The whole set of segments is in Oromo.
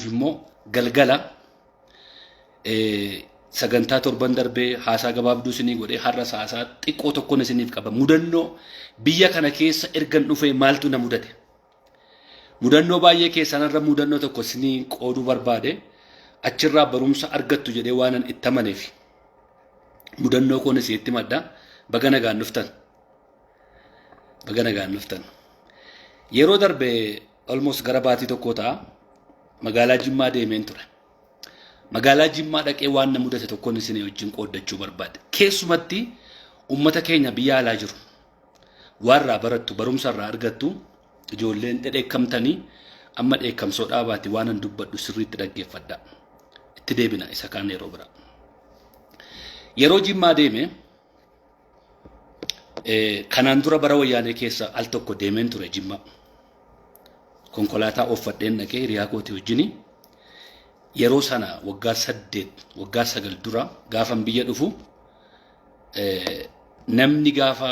Har'aatiif immoo galgala sagantaa torban darbee haasaa gabaabduu isinii godhee har'a haasaa xiqqoo tokkoon isiniif qaba. Mudannoo biyya kana keessa ergan dhufee maaltu na mudate? Mudannoo baay'ee keessaan irra mudannoo tokko isinii qooduu barbaade, achirraa barumsa argattu jedhee waanan itti amaneef. Mudannoo koon isinitti madda. Baga nagaan dhuftan. Baga nagaan dhuftan. Yeroo darbe almost gara baatii tokkoo ta'a, magaalaa Jimmaa deemeen ture. Magaalaa Jimmaa dhaqee waan na mudate tokkoon isinii wajjin qooddachuu barbaade. Keessumatti uummata keenya biyya alaa jiru. Waan irraa barattu, barumsa irraa argattu, ijoolleen dhedheekkamtanii amma dheekkamsoo dhaabaati, waan an dubbadhu sirriitti dhaggeeffadha. Itti deebina isa kaan yeroo biraa. Yeroo Jimmaa deeme, kanaan dura bara Wayyaanee keessa al tokko deemeen ture Jimmaa. Konkolaataa ooffadheen dhaqee hiriyaa kootii wajjini. Yeroo sana waggaa 8, waggaa 9 dura gaafan biyya dhufu, namni gaafa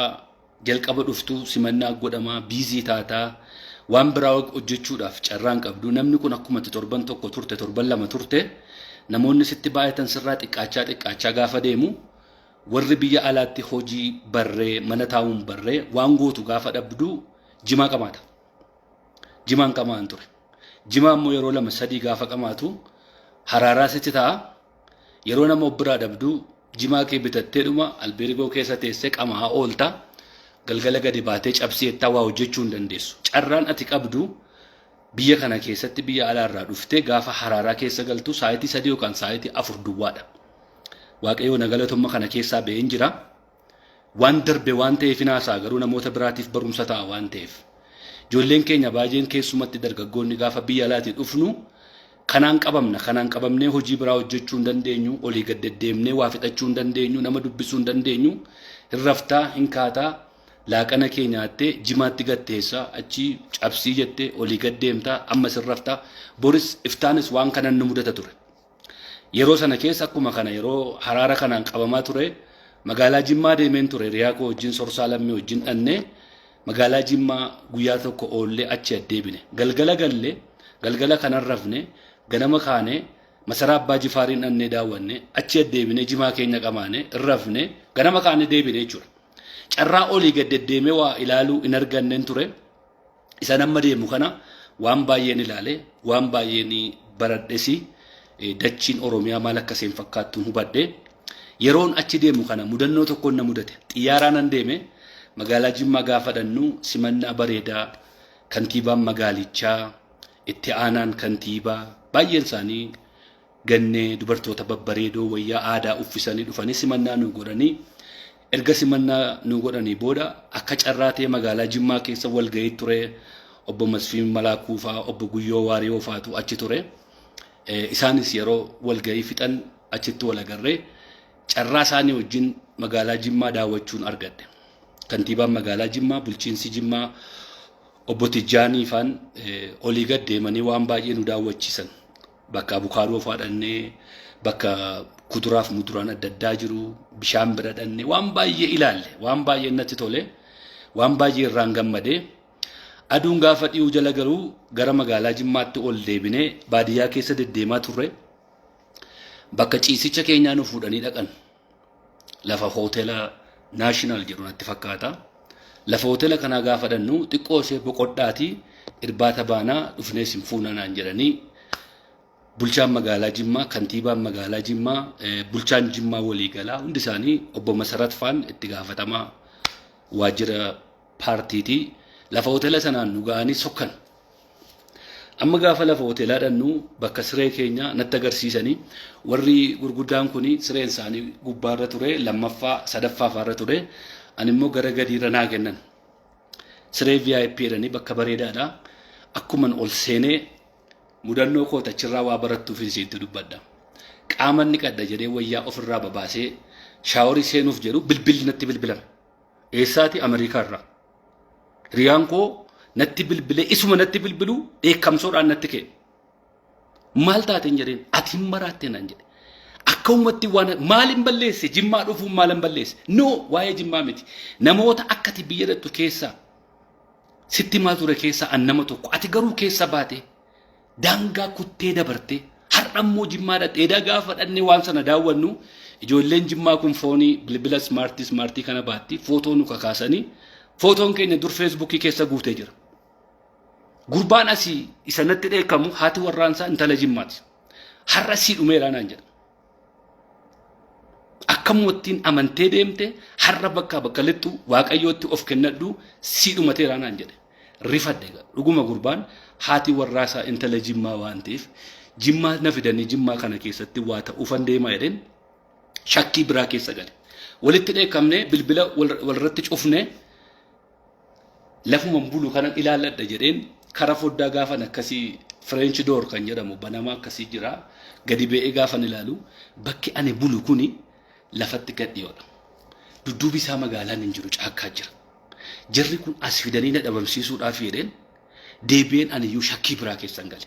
jalqaba dhuftu simannaa godhamaa, busy taataa, waan biraa hojjechuudhaaf carraan qabdu. Namni kun akkuma itti torban tokko turte, torban 2 turte, namoonni sitti baay'atan sirraa xiqqaachaa xiqqaachaa gaafa deemu, warri biyya alaatti hojii barree mana taa'uun barree waan gootu gaafa dhabdu jimaa qamaata. Jimaan qamaan ture. Jimaa immoo yeroo 2 3 gaafa qamaatu haraaraa sitti ta'a. Yeroo nama of biraa dhabdu jimaa kee bitattee dhuma albeergoo keessa teessee qamaa oolta. Galgala gadi baatee cabsii jettaa waa hojjechuu hin dandeessu. Carraan ati qabdu biyya kana keessatti biyya alaarraa dhuftee gaafa haraaraa keessa galtu saayitii 3 yookaan saayitii 4 duwwaadha. Waaqayyoo na galatumma kana keessaa ba'een jira. Waan darbe waan ta'eef hin haasa'a, garuu namoota biraatiif barumsa ta'a waan ta'eef. Ijoolleen keenya baay'een, keessumatti dargaggoonni, gaafa biyya alaatii dhufnu kanaan qabamna. Kanaan qabamnee hojii biraa hojjechuu hin dandeenyu, olii gad deddeemnee waa fixachuu hin dandeenyu, nama dubbisuu hin dandeenyu. Hin raftaa, hin kaataa, laaqana kee nyaattee jimaatti gatteessaa, achi cabsii jettee olii gad deemtaa, ammas hin raftaa. Boris iftaanis waan kanan nu mudata ture. Yeroo sana keessa akkuma kana yeroo haraara kanaan qabamaa ture, magaalaa Jimmaa deemeen ture. Hiriyaa koo wajjin, Sorsaa Lammii wajjin dhannee magaalaa Jimmaa guyyaa tokko oollee achi addeebine. Galgala galle, galgala kanan rafne, ganama kaane masaraa Abbaa Jifaariin dhannee daawwanne, achi addeebine, jimaa keenya qamaane, hin rafne, ganama kaane deebine jechuudha. Carraa olii gad deddeemee waa ilaaluu hin arganneen ture. Isan amma deemu kana waan baay'een ilaale, waan baay'een baradhesi, dachiin Oromiyaa maal akka isheen fakkaattu hubadhe. Yeroon achi deemu kana mudannoo tokkoon na mudate. Xiyyaaraan nan deeme. Magaalaa Jimmaa gaafa dhannu simannaa bareedaa kantiibaan magaalichaa, itti aanaan kantiibaa, baay'een isaanii gannee dubartoota babbareedoo wayyaa aadaa uffisanii dhufanii simannaa nu godhanii, erga simannaa nu godhanii booda akka carraa ta'e magaalaa Jimmaa keessa walgahii ture. Obbo Masfiin Malaakuu fa'aa, obbo Guyyoo Waariyoo fa'aatu achi ture. Isaanis yeroo walgahii fixan achitti wal agarree carraa isaanii wajjin magaalaa Jimmaa daawwachuun argadhe. Kantiibaan magaalaa Jimmaa, bulchiinsi Jimmaa, obbo Tijjaanii faan olii gad deemanii waan baay'ee nu daawwachiisan. Bakka abukaadoo fa'aa dhannee, bakka kuduraaf muduraan adda addaa jiru, bishaan bira dhannee waan baay'ee ilaalle, waan baay'ee natti tole, waan baay'ee irraan gammade. Aduun gaafa dhiyuu jala garuu gara magaalaa Jimmaatti ol deebinee baadiyyaa keessa deddeemaa turre. Bakka ciisicha keenyaa nu fuudhanii dhaqan. Lafa hoteela Naashinaal jedhu natti fakkaata. Lafa hoteela kanaa gaafa dhannu, xiqqoo ishee boqodhaatii irbaata baanaa dhufnee isin fuuna naan jedhanii, bulchaan magaalaa Jimmaa, kantiibaan magaalaa Jimmaa, bulchaan Jimmaa waliigalaa hundi isaanii, obbo Masarat Faan itti gaafatamaa waajjira paartiitii, lafa hoteela sanaan nu ga'anii sokkan. Amma gaafa lafa hoteelaa dhannu bakka siree keenya natti agarsiisanii, warri gurguddaan kun sireen isaanii gubbaarra ture, lammaffaa sadaffaa faarra ture, ani immoo gara gadiirra naa kennan. Siree VIP jedhanii bakka bareedaadha. Akkuman ol seenee, mudannoo koota achirraa waa barattuuf isiitti dubbadha. Qaama inni qadda jedhee wayyaa ofirraa babaasee shaaworii seenuuf jedhu bilbilli natti bilbilame. Eessaati? Ameerikaarraa. Hiriyaan koo natti bilbilee, isuma natti bilbilu dheekkamsoodhaan natti ka'e. Maal taateen jedheen, ati hin maraattee naan jedhe. Akka ummatti waan maalin balleesse? Jimmaa dhufuun maalin balleesse? No, waa'ee Jimmaa miti. Namoota akka ati biyya dhattu keessaa sitti maal ture keessaa an nama tokko, ati garuu keessa baate Daangaa kuttee dabartee har'a immoo Jimmaa dhaqxee edaa gaafa dhannee waan sana daawwannu ijoolleen Jimmaa kun foonii bilbila ismaartii ismaartii kana baatti footoo nu kakaasanii footoon keenya dur feesbuukii keessa guutee jira. Gurbaan asii isa natti dheekkamu haati warraansaa intala Jimmaati. Har'a sii dhumeeraa naan jedha. Akkamuttiin amantee deemte har'a bakkaa bakka lixxu Waaqayyootti of kennadhu sii dhumateeraa naan jedhe. Rifadhe dhuguma gurbaan haati warraasaa intala Jimmaa waan ta'eef Jimmaa na fidanii Jimmaa kana keessatti waa ta'uufan deemaa jedheen shakkii biraa keessa gale. Walitti dheekkamnee bilbila walirratti cufnee lafuman bulu kanan ilaalladha jedheen kara foddaa gaafan akkasii French door kan jedhamu banamaa akkasii jira gadi ba'ee gaafan ilaalu bakki ani bulu kuni lafatti gad dhiyoodha. Dudduubi isaa magaalaan hin jiru caakkaa jira. Jarri kun as fidanii na dhabamsiisuudhaaf jedheen deebi'een aniyyuu shakkii biraa keessan gale.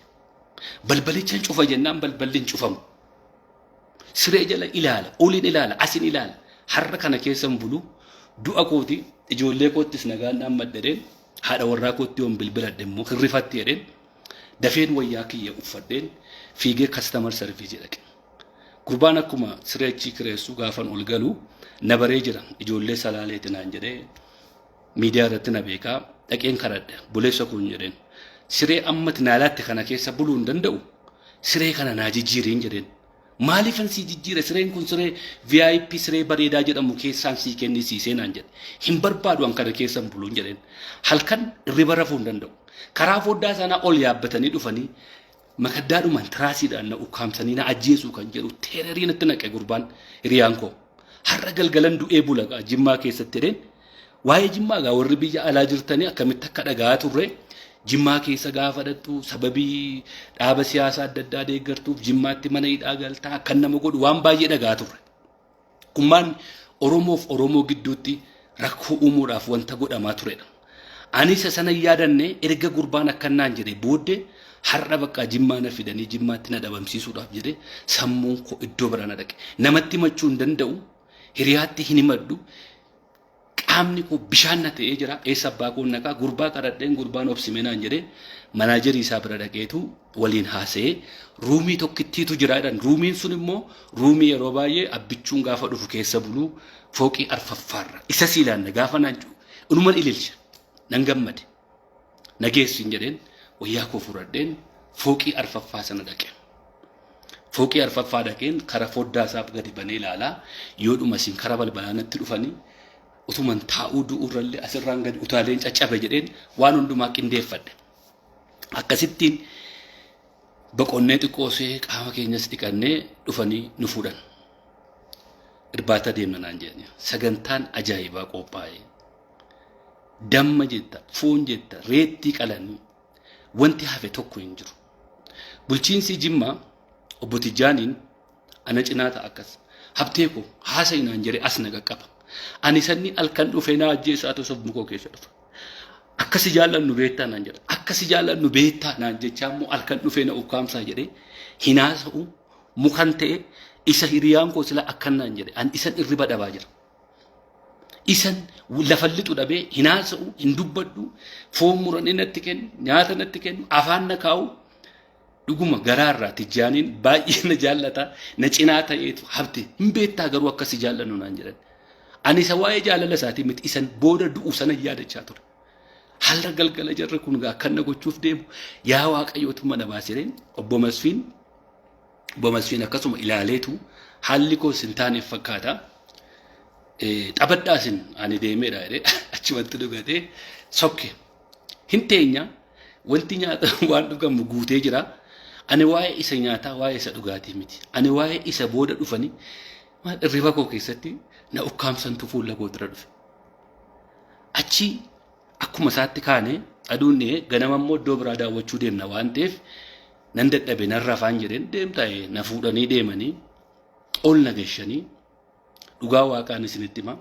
Balbalicha hin cufa jennaan balballi hin cufamu. Siree jala ilaala, oliin ilaala, asin ilaala. Har'a kana keessan bulu du'a kooti ijoollee koottis nagaan dhaammadhe jedheen haadha warraa kootti yoon bilbiladhe immoo hirrifatti jedheen dafeen wayyaa kiyya uffadheen fiigee customer service dhaqe. Gurbaan akkuma siree achii kireessu gaafan ol galu na baree jira ijoollee Salaaleeti naan jedhee miidiyaa irratti na beekaa dhaqeen kadhadhe buleessa kun jedheen siree ammati naa laatte kana keessa buluu hin danda'u siree kana naa jijjiiriin jedheen. Maaliifan sii jijjiire sireen kun siree VIP siree bareedaa jedhamu keessaan sii kennisiisee naan jedhe. Hin barbaadu an kana keessan buluun jedheen. Halkan hirriba rafuu hin danda'u. Karaa foddaa sanaa ol yaabbatanii dhufanii makaddaadhumaan tiraasiidhaan na ukkaamsanii na ajjeesuu kan jedhu teererii natti naqe gurbaan hiriyaan koo. Har'a galgalan du'ee bula gaa Jimmaa keessatti jedheen. Waa'ee Jimmaa gaa warri biyya alaa jirtanii akkamitti akka dhaga'aa turre Jimmaa keessa gaafa dhaqxu sababii dhaaba siyaasaa adda addaa deeggartuuf Jimmaatti mana hidhaa galtaa akkan nama godhu waan baay'ee dhaga'aa turre. Kummaan Oromoof Oromoo gidduutti rakkoo uumuudhaaf wanta godhamaa turedha. Ani isa sana hin yaadanne erga gurbaan akkan naan jedhe booddee har'a bakka Jimmaa na fidanii Jimmaatti na dhabamsiisuudhaaf jedhe sammuun koo iddoo bira na dhaqe. Namatti himachuu hin danda'u, hiriyaatti hin himadhu, qaamni koo bishaan na ta'ee jira eessa abbaa koo naqaa gurbaa kadhadheen gurbaan obsime naan jedhee manaajarii isaa bira dhaqeetu waliin haasa'ee ruumii tokkittiitu jira jedhan ruumiin sun immoo ruumii yeroo baay'ee abbichuun gaafa dhufu keessa buluu fooqii arfaffaarra isa siilaanna gaafa naan unuman ililcha nan gammade nageessin jedheen wayyaa koo fudhadheen fooqii arfaffaa sana dhaqe. Fooqii arfaffaa dhaqeen kara foddaa isaaf gadi banee ilaalaa yoodhuma isin kara balbalaa natti dhufanii utuman taa'uu du'urrallee asirraan gadi utaaleen caccabe jedheen waan hundumaa qindeeffadhe. Akkasittiin boqonnee xiqqoosee qaama keenyas dhiqannee dhufanii nu fuudhan. Irbaata deemna naan jedhani. Sagantaan ajaa'ibaa qophaa'e. Damma jetta, foon jetta, reettii qalanii wanti hafe tokko hin jiru. Bulchiinsi Jimmaa obbo Tijjaaniin ana cinaa ta'a akkas. Habtee koo haasa'i naan jedhee as na qaqqaba. Ani sanni halkan dhufee na ajjeesaa osoo mukoo keessa dhufa. Akka si jaallannu beektaa naan jedha. Akka si jaallannu beektaa naan jechaa immoo halkan dhufee na ukkaamsaa jedhee hin haasa'u mukan ta'e isa hiriyaan koo sila akkan naan jedhe an isan irriba dhabaa jira. Isan lafa lixu dhabee hin haasa'u, hin dubbadhu, foon muranii natti kennu, nyaata natti kennu, afaan na kaa'u. Dhuguma garaarraa Tijjaaniin baay'ee na jaallata, na cinaa ta'eetu habte hin beektaa garuu akka si jaallannu naan jedhan. Ani isa waa'ee jaalala isaatii miti isan booda du'u sana yaadachaa ture. Har'a galgala jarri kun gaa akkan na gochuuf deemu yaa Waaqayyootu mana baasireen obbo Masfiin obbo Masfiin akkasuma ilaaleetu haalli koos hin taaneef fakkaata. Taphadhaa isin ani deemeedha jedhee achumatti dhugatee sokke. Hin teenya wanti nyaata waan dhugamu guutee jira. Ani waa'ee isa nyaataa waa'ee isa dhugaatii miti. Ani waa'ee isa booda dhufanii maal irriba koo keessatti na ukkaamsantu fuula koo dura dhufe. Achi akkuma isaatti kaane aduun dhi'ee ganama immoo iddoo biraa daawwachuu deemna waan ta'eef nan dadhabe nan rafaan jedheen deemtaa'e na fuudhanii deemanii ol na gashanii dhugaa waaqaan isinitti hima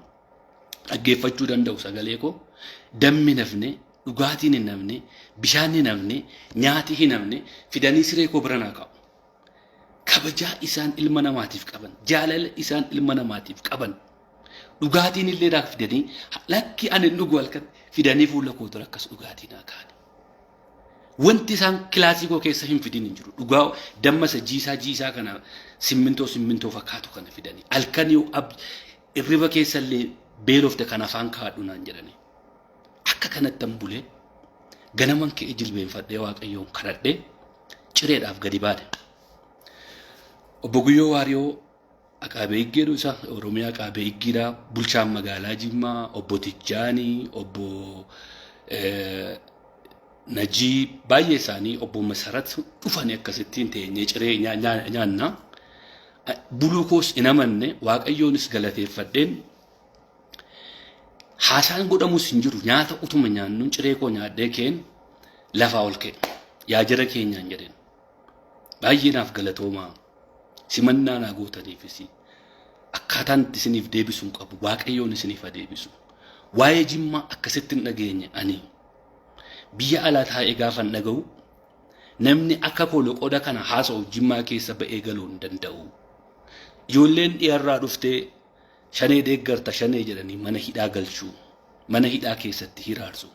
dhaggeeffachuu danda'u sagalee koo dammi nafne dhugaatiin hin nafne bishaan hin nafne nyaati hin nafne fidanii siree koo bira naa kaa'u. Kabajaa isaan ilma namaatiif qaban jaalala isaan ilma namaatiif qaban dhugaatiin illee naaf fidanii lakki ani hin dhugu halkan fidanii fuula koo dura akkas dhugaatii naa kaa'an. Wanti isaan kilaasii koo keessa hin fidin hin jiru. Dhugaa damma isa jiisaa jiisaa kana simmintoo simmintoo fakkaatu kana fidanii. Halkan yoo irriba keessa illee beelofte kan afaan kaadhu naan jedhanii. Akka kanattan bulee ganaman ka'ee jilbeenfadhee Waaqayyoon kadhadhee cireedhaaf gadi baane. Obbo Guyyoo Waariyoo Aqaabee Higgeedhu isa Oromiyaa Aqaabee Higgiidha. Bulchaan magaalaa Jimmaa, Obbo Tijjaanii, Obbo Najii baay'ee isaanii Obbo Masarat dhufanii akkasittiin teenyee ciree nyaanna. Buluu koos hin amanne, Waaqayyoonis galateeffadheen haasaan godhamus hin jiru, nyaata utuma nyaannuun ciree koo nyaadhee keen lafaa ol ka'e. Yaa jara keenyaan jedheen. Baay'ee naaf galatoomaa. Simannaa naa gootaniifis akkaataan itti isiniif deebisu hin qabu. Waaqayyoon isiniif haa deebisu. Waa'ee Jimmaa akkasitti hin dhageenye ani. Biyya alaa taa'ee gaafan dhaga'u namni akka koo loqoda kana haasa'u Jimmaa keessa ba'ee galuu hin danda'u. Ijoolleen dhiyarraa dhuftee shanee deeggarta shanee jedhanii mana hidhaa galchuu. Mana hidhaa keessatti hiraarsu.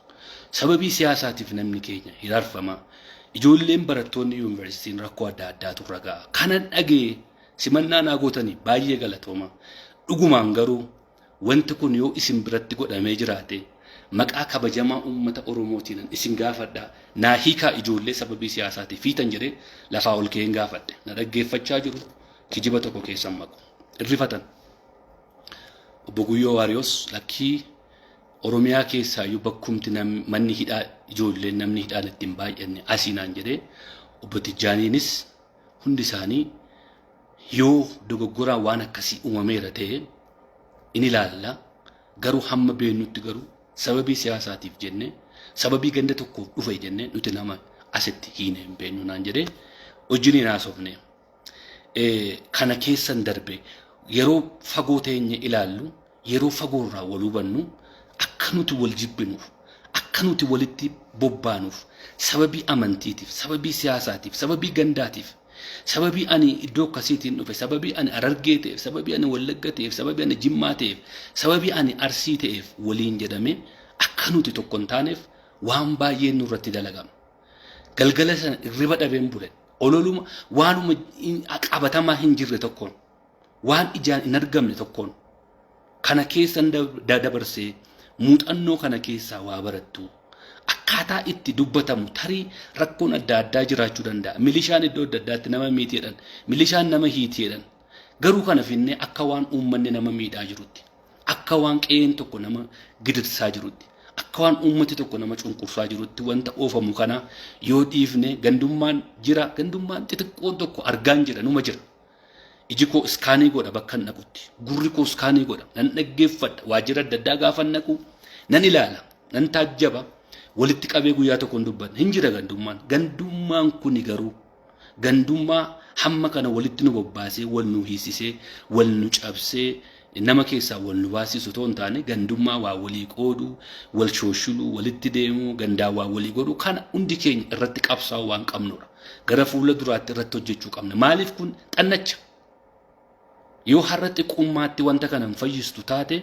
Sababii siyaasaatiif namni keenya hiraarfama. Ijoolleen barattoonni yuunivarsiitiin rakkoo adda addaatu irra ga'a. Kanan dhagee simannaa naa gootanii baay'ee galatooma. Dhugumaan garuu wanti kun yoo isin biratti godhamee jiraate maqaa kabajamaa uummata Oromootiin isin gaafadha. Naa hiikaa ijoollee sababii siyaasaatiif fiitan jedhee lafaa ol ka'een gaafadhe. Na dhaggeeffachaa jiru, kijiba tokko keessan maqu. Irrifatan. Obbo Guyyoo Waariyoos lakkii Oromiyaa keessaayyuu bakkumti manni hidhaa ijoolleen namni hidhaan ittiin baay'anne asii naan jedhee, Obbo Tijjaaniinis hundi isaanii yoo dogoggoraan waan akkasii uumameera ta'e in ilaalla, garuu hamma beennutti garuu sababii siyaasaatiif jennee sababii ganda tokkoof dhufe jennee nuti nama asitti hiine hin beennu naan jedhee wajjiniin haasofne. Kana keessan darbe yeroo fagoo teenye ilaallu, yeroo fagoorraa wal hubannu, akka nuti wal jibbinuuf, akka nuti walitti bobbaanuuf sababii amantiitiif, sababii siyaasaatiif, sababii gandaatiif, sababii ani iddoo akkasiitiin dhufe, sababii ani Arargee ta'eef, sababii ani Wallagga ta'eef, sababii ani Jimmaa ta'eef, sababii ani Arsii ta'eef waliin jedhamee akka nuti tokko hin taaneef waan baay'een nurratti dalagama. Galgala sana irriba dhabeen bule. Ololuma waanuma qabatamaa hin jirre tokkoon, waan ijaan hin argamne tokkoon kana keessan dabarsee muuxannoo kana keessaa waa barattu. Akkaataa itti dubbatamu tarii rakkoon adda addaa jiraachuu danda'a. Milishaan iddoo adda addaatti nama miiti jedhan, milishaan nama hiiti jedhan. Garuu kana finnee akka waan uummanni nama miidhaa jirutti, akka waan qe'een tokko nama gidirsaa jirutti, akka waan uummati tokko nama cunqursaa jirutti wanta oofamu kana yoo dhiifne, gandummaan jira, gandummaan xixiqqoon tokko argaan jira, numa jira. Iji koo iskaanii godha bakka hin dhaqutti. Gurri koo iskaanii godha. Nan dhaggeeffadha. Waajjira adda addaa gaafa hin dhaqu nan ilaala. Nan taajjaba. Walitti qabee guyyaa tokko hin dubbanne. Hin jira gandummaan. Gandummaan kuni garuu gandummaa hamma kana walitti nu bobbaasee, wal nu hiisisee, wal nu cabsee, nama keessaa wal nu baasisu otoo hin taane, gandummaa waa walii qooduu, wal shooshuluu, walitti deemuu, gandaa waa walii godhuu kana hundi keenya irratti qabsaa'uu waan qabnudha. Gara fuula duraatti irratti hojjechuu qabna. Maaliif kun xannacha? Yoo har'a xiqqummaatti wanta kana hin fayyistu taate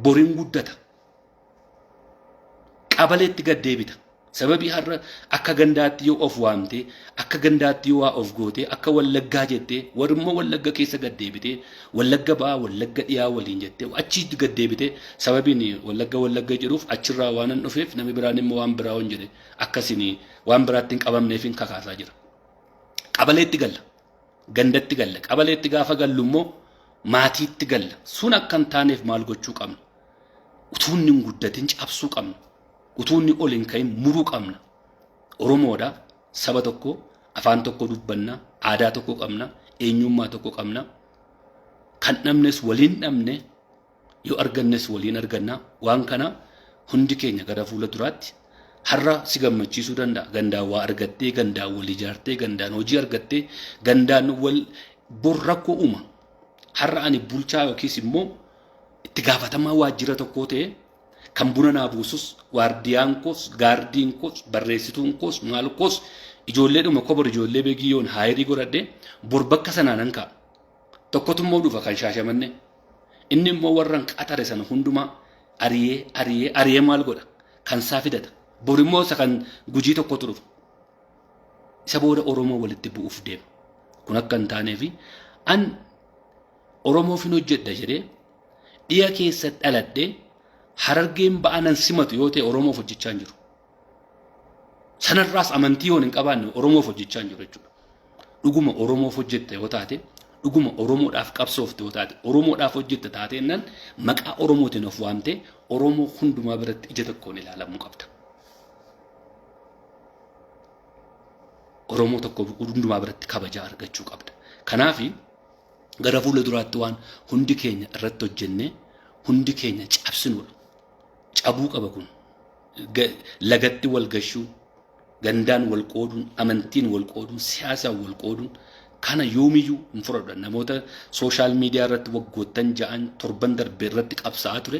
boriin guddata. Qabaleetti gad deebita. Sababii har'a akka gandaatti yoo of waamte, akka gandaatti yoo waa of goote, akka Wallaggaa jettee, warrummaa Wallagga keessa gad deebitee, Wallagga ba'aa, Wallagga dhiyaa waliin jettee, achi gad deebitee, sababiin Wallagga Wallagga jedhuuf achirraa waan hin dhufeef namni biraan immoo waan biraa waan jedhe akkasiin waan biraatti hin qabamneef hin kakaasaa jira. Qabaleetti galla. Gandatti galla. Qabaleetti gaafa gallu immoo maatiitti galla. Sun akka hin taaneef maal gochuu qabna? Utuu inni hin guddatin cabsuu qabna. Utuu inni ol hin ka'in muruu qabna. Oromoodha. Saba tokko, afaan tokko dubbanna, aadaa tokko qabna, eenyummaa tokko qabna. Kan dhabnes waliin dhabne, yoo argannes waliin arganna. Waan kana hundi keenya gara fuula duraatti har'a si gammachiisuu danda'a. Gandaan waa argattee, gandaan wal ijaartee, gandaan hojii argattee, gandaan wal bor rakkoo uuma. Har'a ani bulchaa yookiis immoo itti gaafatamaa waajjira tokkoo ta'e kan buna naa buusus, waardiyaan koos, gaardiin koos, barreessituun koos, maal koos ijoolleedhuma kobor ijoollee beegii yoon haayirii godhadhe bor bakka sanaa nan ka'a. Tokkotu immoo dhufa kan Shaashamanne. Inni immoo warra qaxare sana hundumaa ariyee ariyee ariyee maal godha? Kan isaa fidata. Bor immoo isa kan Gujii tokkotu dhufa. Isa booda Oromoo walitti bu'uuf deema. Kun akka hin taaneefi an Oromoof hin hojjedha jedhee dhiya keessa dhaladhee Harargeen ba'anan simatu yoo ta'e Oromoof hojjechaa hin jiru. Sanarraas amantii yoon hin qabaanne Oromoof hojjechaa hin jiru jechuudha. Dhuguma Oromoof hojjette yoo taate, dhuguma Oromoodhaaf qabsoofte yoo taate, Oromoodhaaf hojjette taate jennaan maqaa Oromootiin of waamtee Oromoo hundumaa biratti ija tokkoon ilaalamuu qabda. Oromoo tokko hundumaa biratti kabajaa argachuu qabda. Kanaaf gara fuula duraatti waan hundi keenya irratti hojjennee hundi keenya cabsinudha. Cabuu qaba kun. Lagatti wal gashuu, gandaan wal qooduun, amantiin wal qooduun, siyaasaan wal qooduun kana yoomiyyuu hin fudhadhu. Namoota social media irratti waggoottan 6 7 darbe irratti qabsaa'aa ture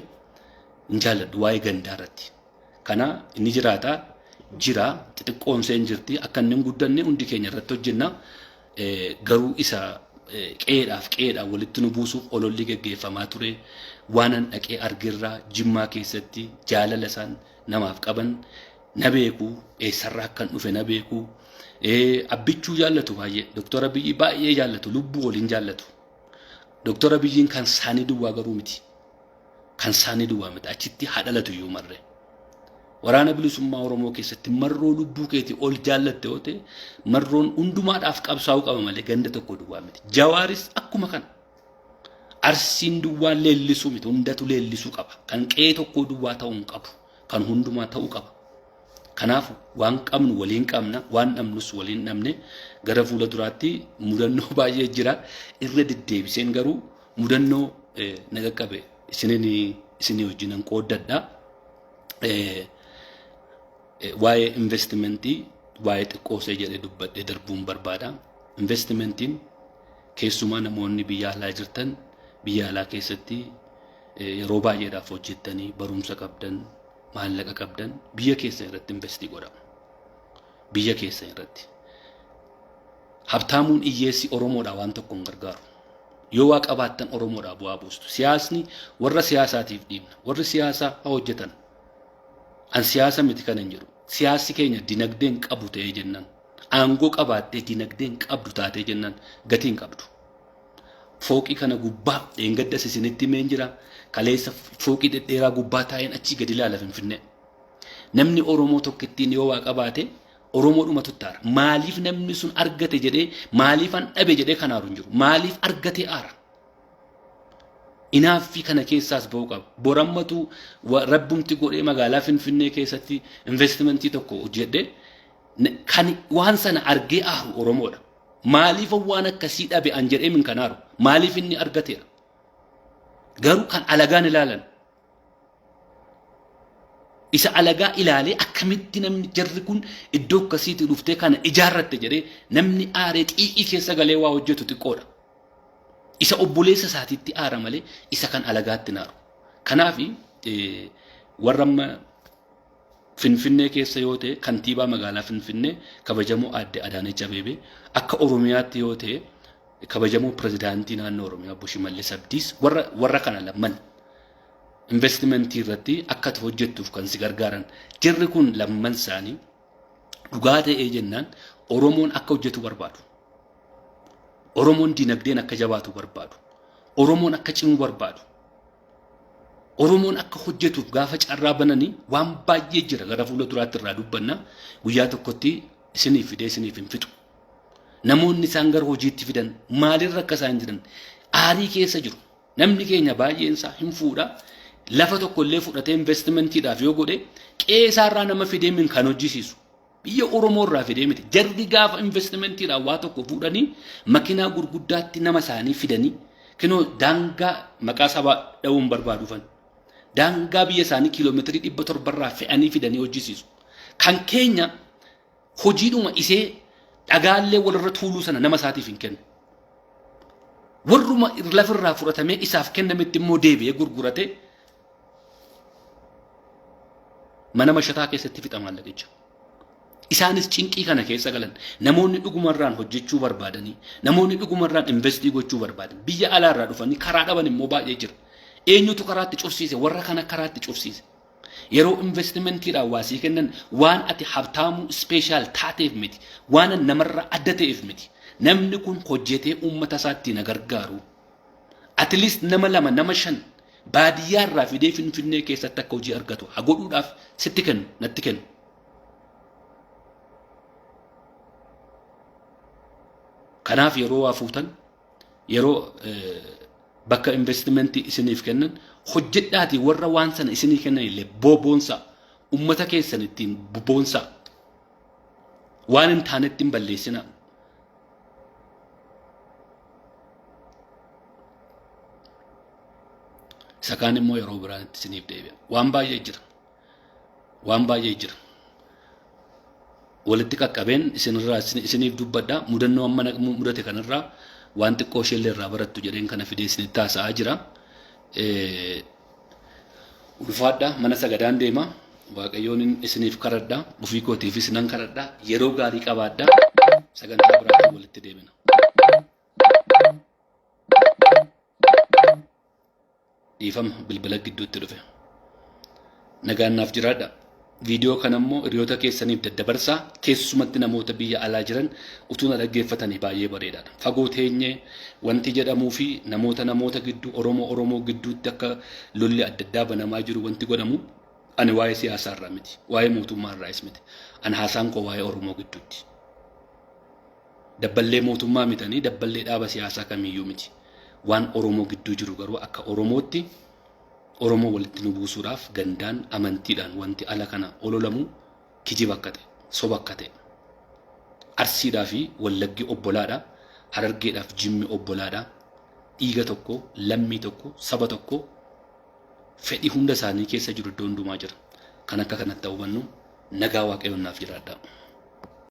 hin jaalladhu waa'ee gandaa irratti. Kana inni jiraata jira, xixiqqoon seen jirti, akka inni hin guddanne hundi keenya irratti hojjenna. Garuu isa qe'eedhaaf qe'eedhaan walitti nu buusuuf ololli geggeeffamaa ture waanan dhaqee argirraa Jimmaa keessatti jaalala isaan namaaf qaban na beeku, eessarraa akkan dhufe na beeku. Abbichuu jaallatu baay'ee, Doktor Abiyyi baay'ee jaallatu, lubbuu waliin jaallatu. Doktor Abiyyiin kan isaanii duwwaa garuu miti. Kan isaanii duwwaa miti, achitti haa dhalatu iyyuu marree. Waraana Bilisummaa Oromoo keessatti marroo lubbuu keetii ol jaallatte yoo ta'e, marroon hundumaadhaaf qabsaa'uu qaba malee ganda tokko duwwaa miti. Jawaaris akkuma kana. Arsiin duwwaa leellisuu miti, hundatu leellisuu qaba. Kan qe'ee tokkoo duwwaa ta'uu hin qabu. Kan hundumaa ta'uu qaba. Kanaaf waan qabnu waliin qabna, waan dhabnus waliin dhabne. Gara fuula duraatti mudannoo baay'ee jira. Irra deddeebiseen garuu mudannoo na qaqqabe isinii wajjinan qooddadha. Waa'ee investimentii waa'ee xiqqoosee jedhee dubbadhee darbuun barbaada. Investimentiin keessumaa namoonni biyya alaa jirtan, biyya alaa keessatti yeroo baay'eedhaaf hojjettanii barumsa qabdan, maallaqa qabdan, biyya keessan irratti investii godha. Biyya keessan irratti. Habtaamuun hiyyeessi Oromoodhaa waan tokko hin gargaaru. Yoo waa qabaattan Oromoodhaa bu'aa buustu. Siyaasni warra siyaasaatiif dhiibna. Warri siyaasaa haa hojjetan. An siyaasa miti kan hin jedhu. Siyaasni keenya dinagdeen qabu ta'ee jennaan, aangoo qabaattee dinagdeen qabdu taatee jennaan gatii hin qabdu. Fooqii kana gubbaa dheengaddas isinitti himeen jira. Kaleessa fooqii dhedheeraa gubbaa taa'een achii gadi ilaala Finfinnee. Namni Oromoo tokkittiin yoo waa qabaate Oromoodhuma tuttaara. Maaliif namni sun argate jedhee, maaliif an dhabe jedhee kan aaru hin jiru. Maaliif argatee aara? Inaaffii kana keessaas ba'uu qaba. Borammatu rabbumti godhee magaalaa Finfinnee keessatti investimentii tokko hojjedhee kan waan sana argee aaru Oromoodha. Maaliif waan akkasii dhabe an jedhee min kan aaru? Maaliif inni argateera? Garuu kan alagaan ilaalan isa alagaa ilaalee akkamitti namni jarri kun iddoo akkasiitii dhuftee kana ijaarratte jedhee namni aaree xiiqii keessa galee waa hojjetu xiqqoodha. Isa obboleessa isaatiitti aara malee isa kan alagaatti hin aaru. Kanaaf warra amma Finfinnee keessa yoo ta'e kantiibaa magaalaa Finfinnee kabajamoo aadde Adaanech Abeebee, akka Oromiyaatti yoo ta'e kabajamoo pirezidaantii naannoo Oromiyaa obbo Shimallis Abdiis, warra kana lamman investimentii irratti akka ati hojjettuuf kan si gargaaran jirri kun lamman isaanii dhugaa ta'ee jennaan Oromoon akka hojjetu barbaadu. Oromoon dinagdeen akka jabaatu barbaadu. Oromoon akka cimu barbaadu. Oromoon akka hojjetuuf gaafa carraa bananii waan baay'ee jira, gara fuula duraatti irraa dubbanna, guyyaa tokkotti isiniif fidee isiniif hin fixu. Namoonni isaan gara hojiitti fidan maalirra akka isaan jiran aarii keessa jiru. Namni keenya baay'een isaa hin fuudha. Lafa tokko illee fudhatee investimentiidhaaf yoo godhe qe'ee isaarraa nama fidee min kan hojjisiisu. Biyya Oromoo irraa fidee miti. Jarri gaafa investimentiidhaan waa tokko fuudhanii makinaa gurguddaatti nama isaanii fidanii kinoo daangaa maqaa sabaa dha'uun barbaaduufan. Daangaa biyya isaanii kiiloomeetirii 700 irraa fe'anii fidanii hojjisiisu. Kan keenya hojiidhuma isee dhagaallee walirra tuuluu sana nama isaatiif hin kennu. Warruma lafarraa fudhatamee isaaf kennametti immoo deebi'ee gurguratee mana mashataa keessatti fixa maallaqicha. Isaanis cinqii kana keessa galan. Namoonni dhugumarraan hojjechuu barbaadanii, namoonni dhugumarraan investii gochuu barbaadan, biyya alaarraa dhufanii karaa dhaban immoo baay'ee jira. Eenyutu karaatti cufsiise? Warra kana karaatti cufsiise. Yeroo investimentiidhaan waa sii kennan waan ati habtaamuu special taateef miti. Waan namarraa adda ta'eef miti. Namni kun hojjetee uummata isaatti na gargaaru. At least nama lama, nama shan baadiyyaa irraa fidee Finfinnee keessatti akka hojii argatu haa godhuudhaaf sitti kennu, natti kennu. Kanaaf yeroo waa fuutan, yeroo bakka investimentii isiniif kennan hojjedhaatii warra waan sana isinii kennan illee boonsaa, ummata keessan ittiin boonsaa, waan hin taanetti hin balleessinaa. Isa kaan immoo yeroo biraan itti isiniif deebi'a. Waan baay'ee jira. Waan baay'ee jira. Walitti qaqqabeen isinirraa isiniif dubbadha. Mudannoo amma mudate kanarraa waan xiqqoo isheellee irraa barattu jedheen kana fidee isinitti haasa'aa jira. Ulfaadha, mana sagadaan deema. Waaqayyoon isiniif kadhadha. Ofii kootiifis nan kadhadha. Yeroo gaarii qabaadha. Sagantaa biraatiin walitti deebina. Dhiifama, bilbila gidduutti dhufe. Nagaan naaf jiraadha. Viidiyoo kana immoo hiriyoota keessaniif daddabarsaa, keessumatti namoota biyya alaa jiran utuu na dhaggeeffatanii baay'ee bareedaadha. Fagoo teenyee wanti jedhamuu fi namoota namoota gidduu, Oromoo Oromoo gidduutti akka lolli adda addaa banamaa jiru wanti godhamu, ani waa'ee siyaasaa irraa miti, waa'ee mootummaa irraas miti. Ani haasaan koo waa'ee Oromoo gidduutti. Dabballee mootummaa mitanii, dabballee dhaaba siyaasaa kamiyyuu miti. Waan Oromoo gidduu jiru garuu akka Oromootti Oromoo walitti nu buusuudhaaf gandaan, amantiidhaan wanti ala kana ololamu kijiba akka ta'e, soba akka ta'e. Arsiidhaa fi Wallaggi obbolaadha. Harargeedhaaf Jimmi obbolaadha. Dhiiga tokko, lammii tokko, saba tokko, fedhii hunda isaanii keessa jiru iddoo hundumaa jira. Kan akka kanatti hubannu, nagaa Waaqayyoon naaf jiraadha.